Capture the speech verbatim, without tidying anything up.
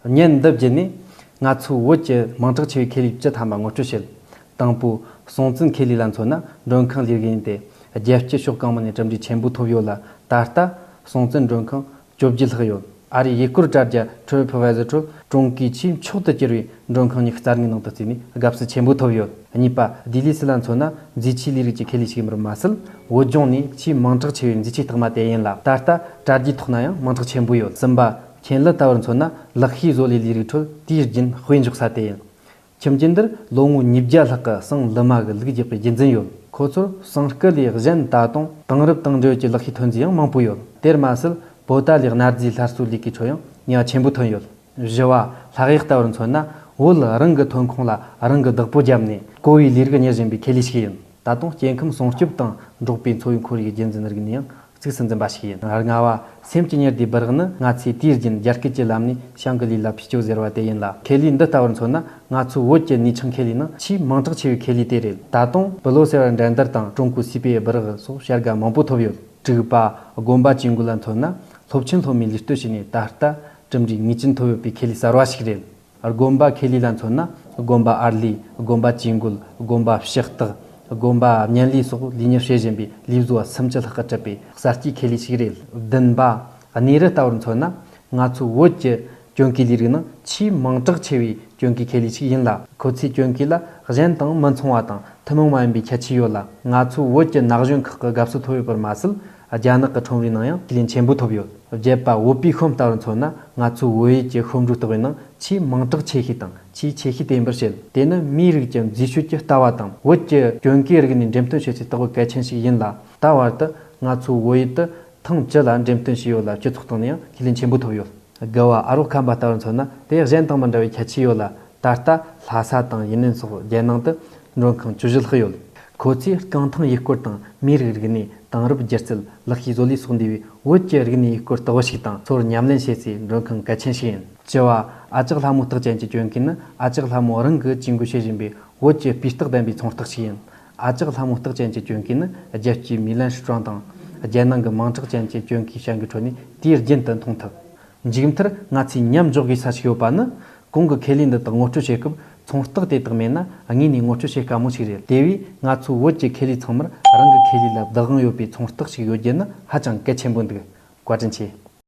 བརྙན་འདི་བརྒྱུད་ནས་ང་ཚོའི་བོད་ཀྱི་མིང་གྲགས་ཆེ་བའི་ཁེ་ལས་བཅུ་ཐམ་པ་ངོ་སྤྲོད་བྱེད། དང་པོ། སྲོང་བཙན་ཁེ་ལས་ལ་མཚོན་ན་མགྲོན་ཁང་ལས་རིགས་ཡིན་ཏེ། རྒྱལ་སྤྱི་ཕྱོགས་གང་མང་ནས་གྲུབ་འབྲས་ཆེན་པོ་ཐོབ་ཡོད་ལ། ད་ལྟ་སྲོང་བཙན་མགྲོན་ཁང་བཅོ་བརྒྱད་ལྷག་ཡོད། ཨ་རིའི་ཡུལ་སྐོར་དྲ་རྒྱ་TripAdvisor་ཁྲོད་ཀྲུང་གོའི་ཆེས་མཆོག་ཏུ་གྱུར་བའི་མགྲོན་ཁང་ཉི་ཤུ་རྩ་ལྔའི་ནང་དུ་བརྩིས་ནས་དགའ་བསུ་ཆེན་པོ་ཐོབ་ཡོད། གཉིས་པ། ལྡི་ལི་སི་ལ་མཚོན་ན་མཛེས་ཆས་ལས་རིགས་ཀྱི་ཁེ་ལས་ཤིག་ཡིན་པར་མ་ཟད། བོད་ལྗོངས་ནས་ཆེས་མིང་གྲགས་ཆེ་བའི་མཛེས་ཆས་རྟགས་མ་དེ་ཡིན་ལ། ད་ལྟ་དྲ་རྒྱའི་ཐོག་ན་ཡང་མིང་གྲགས་ཆེན་པོ་ཡོད། གསུམ་པ། ཁེན་ལི་ལྟ་བུར་མཚོན་ན་ལག་ཤེས་བཟོ་ལས་ལས་རིགས་ཁྲོད་དུས་རྒྱུན་དཔེ་འཇོག་ས་དེ་ཡིན། ཁྱིམ་རྒྱུད་འདིར་ལོ་ངོ་ཉིས་བརྒྱ་ལྷག་གི་བསང་ལི་མ་གི་ལུག་རྒྱག་པའི་རྒྱུན་འཛིན་ཡོད། ཁོ་ཚོར་བསང་སྐུ་ལས་གཞན་ད་དུང་དེང་རབས་དང་འབྲེལ་ཡོད་ཀྱི་ལག་ཤེས་ཐོན་རྫས་ཡང་མང་པོ་ཡོད། དེར་མ་ཟད། པོ་ཏཱ་ལའི་གནའ་རྫས་སླར་གསོའི་ལས་ཀའི་ཁྲོད་ཡང་ནུས་པ་ཆེན་པོ་ཐོན་ཡོད། བཞི་བ། ལྷག་གཡོག་ལྟ་བུར་མཚོན་ན། བོད་རང་གི་ཐོན་ཁུངས་ལ་རང་གི་བདག་པོ་བརྒྱབ་ནས་བརྐོ་བའི་ལས་རིགས་གཉེར་བཞིན་པའི་ཁེ་ལས་ཤིག་ཡིན། ད་དུང་སྐྱེ་ཁམས་སྲུང་སྐྱོབ་དང་འབྲོག་པའི་འཚོ་བའི་ཁོར་ཡུག་རྒྱུན་འཛིན་རིག་ནུས་ཡང་གཙིགས་སུ་འཛིན་པ་ཞིག་ཡིན། ལྔ་བ། སེམས་ཀྱི་གཉེར་བདེའི་སྦུ་རག་ནི་ང་ཚོས་དུས་རྒྱུན་རྒྱ་སྐད་ཀྱི་ལམ་ནས་བྱང་གི་ལུས་ལ་ཕུད་རྒྱུ་ཟེར་བ་དེ་ཡིན་ལ། ཁེ་ལས་འདི་ལྟ་བུར་མཚོན་ན་ང་ཚོའི་བོད་ཀྱི་ནུས་ཆུང་ཁེ་ལས་ནང་ཆེས་མིང་གྲགས་ཆེ་བའི་ཁེ་ལས་དེ་རེད། ད་དུང་བི་ལོ་སེ་བར་འགྲན་བསྡུར་དང་ཀྲུང་གོའི་སི་པི་ཨེ་སྦུ་རག་སོགས་བྱ་དགའ་མང་པོ་ཐོབ་ཡོད། དྲུག་པ། དགོན་པ་ཇུས་འགོད་ལ་མཚོན་ན་སློབ་ཆེན་སློབ་མས་ལུས་གཏོད་བྱས་ནས་ད་ལྟ་གྲུབ་འབྲས་ངེས་ཅན་ཐོབ་ཡོད་པའི་ཁེ་ལས་གསར་བ་ཞིག་རེད། དགོན་པ་ཁེ་ལས་ལ་མཚོན་ན་དགོན་པ་ཨར་ལས། དགོན་པ་ཇུས་འགོད། དགོན་པ་ཕྱག་རྟགས། དགོན་པ་བརྙན་ལས་སོགས་ལས་གཉེར་བྱེད་བཞིན་པའི་ལས་བཟོ་བ་སུམ་ཅུ་ལྷག་གིས་གྲུབ་པའི་གསར་སྐྱེས་ཁེ་ལས་ཤིག་རེད། བདུན་པ། གནས་རི་ལྟ་བུར་མཚོན་ན་ང་ཚོའི་བོད་ཀྱི་གྱོན་གོས་ལས་རིགས་ནང་ཆེས་མིང་གྲགས་ཆེ་བའི་གྱོན་གོས་ཁེ་ལས་ཤིག་ཡིན་ལ། ཁོ་ཚོའི་གྱོན་གོས་ལ་གཞན་དང་མི་མཚུངས་པ་དང་ཐུན་མོང་མ་ཡིན་པའི་ཁྱད་ཆོས་ཡོད་ལ། ང་ཚོའི་བོད་ཀྱི་ན་གཞོན་ཁག་གི་དགའ་བསུ་ཐོབ་ཡོད་པར་མ་ཟད། རྒྱ་ནག་གི་ཁྲོམ་རའི་ནང་ཡང་ཁས་ལེན་ཆེན་པོ་ཐོབ་ཡོད། བརྒྱད་པ། བོད་པའི་ཤོམ་ལྟ་བུར་མཚོན་ན་ང་ཚོའི་བོད་ཡུལ་གྱི་ཤོམ་འགྲོའི་རྟགས་བུའི་ནང་ཆེས་མིང་གྲགས་ཆེ་ཤོས་དང་ཆེས་ཆེ་ཤོས་དེ་ཡིན་པར་བཤད། དེ་ནི་མིའི་རིགས་ཀྱི་མཛེས་དཔྱོད་ཀྱི་ལྟ་བ་དང་བོད་ཀྱི་གྱོན་གོས་རིགས་ནས་འགྲེམས་སྟོན་བྱེད་སའི་རྟགས་བུ་གལ་ཆེན་ཞིག་ཡིན་ལ། ད་བར་དུ་ང་ཚོའི་བོད་ཡུལ་དུ་ཐེངས་བཅུ་ལ་འགྲེམས་སྟོན་བྱས་ཡོད་ལ། སྤྱི་ཚོགས་སྟེང་ནས་ཡང་ཁས་ལེན་ཆེན་པོ་ཐོབ་ཡོད། དགུ་བ། ཨ་རོགས་ཁམས་པ་ལྟ་བུར་མཚོན་ན་དེ་གཞན་དང་མི་འདྲ་བའི་ཁྱད་ཆོས་ཡོད་ལ། ད་ལྟ་ལྷ་ས་དང་ཡུན་ནན་སོགས་རྒྱལ་ནང་དུ་མགྲོན་ཁང་བཅུ་བཞི་ལྷག་ཡོད། ཁོ་ཚོས་རྐང་ཐང་ཡུལ་སྐོར་དང་མིའི་རིགས་རིག་གནས། དེང་རབས་སྒྱུ་རྩལ། ལག་ཤེས་བཟོ་ལས་སོགས་འདུས་པའི་བོད་ཀྱི་རིག་གནས་ཡུལ་སྐོར་ལྟ་བུ་ཞིག་དང་། ཚོར་ཉམས་ལེན་བྱེད་སའི་མགྲོན་ཁང་གལ་ཆེན་ཞིག་ཡིན། བཅུ་བ། ཨ་ཅག་ལྷ་མོ་རྟགས་ཅན་གྱི་གྱོན་གོས་ནི་ཨ་ཅག་ལྷ་མོ་རང་གིས་ཇུས་འགོད་བྱེད་བཞིན་པའི་བོད་ཀྱི་སྤུས་རྟགས་ལྡན་པའི་ཚོང་རྟགས་ཤིག་ཡིན། ཨ་ཅག་ལྷ་མོ་རྟགས་ཅན་གྱི་གྱོན་གོས་ནི་རྒྱལ་སྤྱིའི་མི་ལན་སི་ཊོན་དང་རྒྱལ་ནང་གི་མིང་གྲགས་ཅན་གྱི་གྱོན་གོས་བྱ་དགའི་ཁྲོད་ནས་དུས་རྒྱུན་དུ་མཐོང་ཐུབ། མཇུག་མཐར་ང་ཚོས་མཉམ་འཇོག་དགོས་ས་ཞིག་ཡོད་པ་ནི། གོང་གི་ཁེ་ལས་འདི་དག་ངོ་སྤྲོད་བྱེད་སྐབས་ཚོང་རྟགས་དེ་དག་མེད་ན་དངོས་ནས་ངོ་སྤྲོད་བྱེད་དཀའ་མོ་ཞིག་རེད། དེ་བས་ང་ཚོའི་བོད་ཀྱི་ཁེ་ལས་ཚང་མར་རང་གི་ཁེ་ལས་ལ་བདག་དབང་ཡོད་པའི་ཚོང་རྟགས་ཤིག་ཡོད་རྒྱུ་ནི་ཧ་ཅང་གལ་ཆེན་པོ་འདུག། བཀའ་དྲིན་ཆེ།